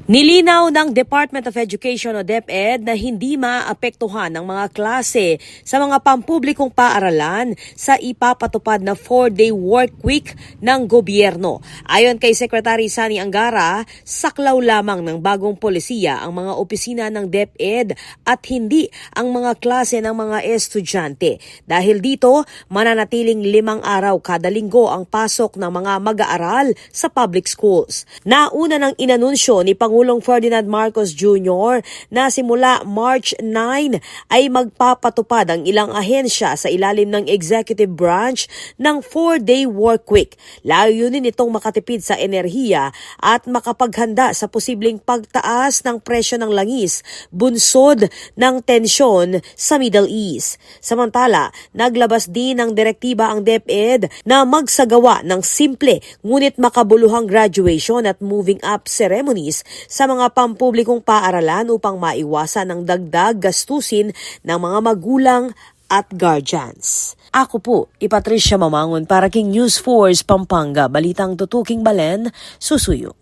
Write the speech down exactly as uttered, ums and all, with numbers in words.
Nilinaw ng Department of Education o DepEd na hindi maapektuhan ang mga klase sa mga pampublikong paaralan sa ipapatupad na four-day work week ng gobyerno. Ayon kay Secretary Sonny Angara, saklaw lamang ng bagong polisiya ang mga opisina ng DepEd at hindi ang mga klase ng mga estudyante. Dahil dito, mananatiling limang araw kada linggo ang pasok ng mga mag-aaral sa public schools. Nauna nang inanunsyo ni Pangulong Ferdinand Marcos Junior na simula March nine ay magpapatupad ang ilang ahensya sa ilalim ng executive branch ng four-day work week. Layunin itong makatipid sa enerhiya at makapaghanda sa posibleng pagtaas ng presyo ng langis, bunsod ng tensyon sa Middle East. Samantala, naglabas din ng direktiba ang DepEd na magsagawa ng simple ngunit makabuluhang graduation at moving up ceremonies sa mga pampublikong paaralan upang maiwasan ang dagdag gastusin ng mga magulang at guardians. Ako po, i Patricia Mamangon para king News Force Pampanga, balitang tutuking balen, susuyu.